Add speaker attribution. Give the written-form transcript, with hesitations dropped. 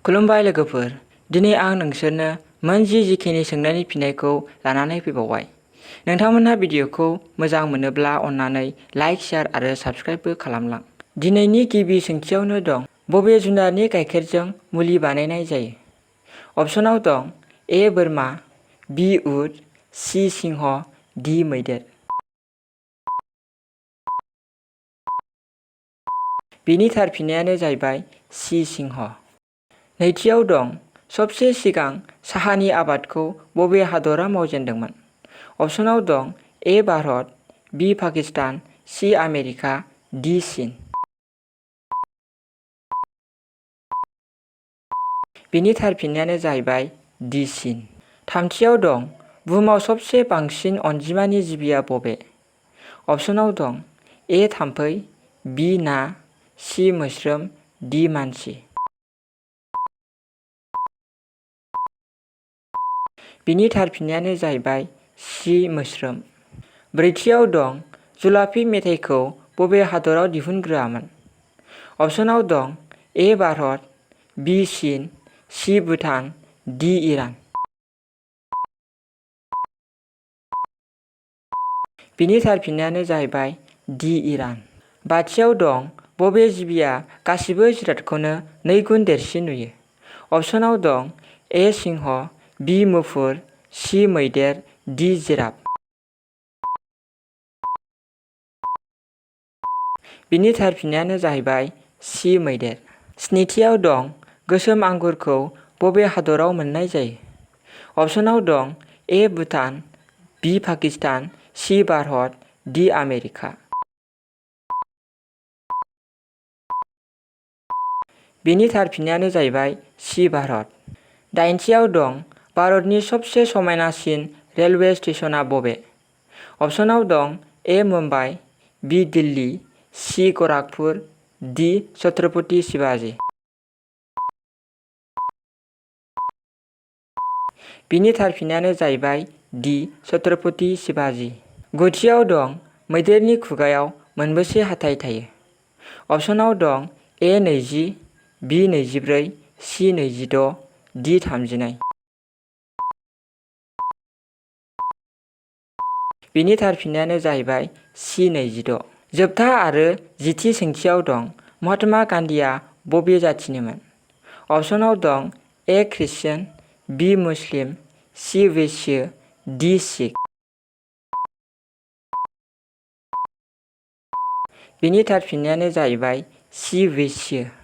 Speaker 1: खुलुमबाय लोगोफोर, दिनै आं नोंसोरनो मोन जिकेनि सोंनायनि फिननायखौ लानानै फैबावबाय। नोंथांमोनहा भिडिअखौ मोजां मोनोब्ला अन्नानै लाइक, शेयार आरो साबस्क्राइबबो खालामलां। दिनैनि गिबि सोंथियावनो दं, बबे जुनारनि गाइखेरजों मुलि बानायनाय जायो? अपसनाव दं ए बोरमा, बि उट, सि सिंह, डि मैदेर। बिनि थार फिननायानो जाहैबाय सि सिंह। नैथियाव दं, सबसे सिगां साहानि आबादखौ बबे हादरा मावजेनदोंमोन? अपसनाव दं ए भारत, बि पाकिस्तान, सि आमेरिका, डि चीन। बिनि थार फिननायानो जाहैबाय डि चीन। थामथियाव दं, बुहुमाव सबसे बांसिन अनजिमानि जिबिया बबे? अपसनाव दं ए थाम्फै, बि ना, सि मोस्रोम, डि मानसि। बिनि थार फिननायानो जाहैबाय सि मोस्रोम। ब्रैथियाव दं, जुलाफि मेथाइखौ बबे हादराव दिहुनग्रोआमोन? अपसनाव दं ए भारत, बि चीन, सि भुटान, डि इरान। बिनि थार फिननायानो जाहैबाय डि इरान। बाथियाव दं, बबे जिबिया गासिबो जिरादखौनो 2 गुन देरसिन नुयो? अपसनाव दं ए सिंह, बि मुफुर, सि मैदेर, डि जिराफ। बिनि थार फिननायानो जाहैबाय सि मैदेर। स्निथियाव दं, गोसोम आंगुरखौ बबे हादराव मोननाय जायो? अपसनाव दं ए भुटान, बि पाकिस्तान, सि भारत, डि आमेरिका। बिनि थार फिननायानो जाहैबाय सि भारत। दाइनथियाव दं, भारतनि सबसे समायनासिन रेलवे स्टेशनआ बबे? अपसनाव दं ए मुम्बाइ, बि दिल्ली, सि गराखपुर, डि छत्रपति शिवाजी। बिनि थार फिननायानो जाहैबाय डि छत्रपति शिवाजी। गुथियाव दं, मैदेरनि खुगायाव मोनबेसे हाथाइ थायो? अपसनाव दं ए 20, बि 24, सि 26, डि 39। बिनि थार फिननायानो जाहैबाय सि 26। जोबथा आरो 10थि सोंथियाव दं, महात्मा गान्धीआ बबे जाथिनिमोन? अपसनाव दं ए ख्रिस्टियान, बि मुस्लिम, सि वैश्य, डि सिख। बिनि थार फिननायानो जाहैबाय सि वैश्य।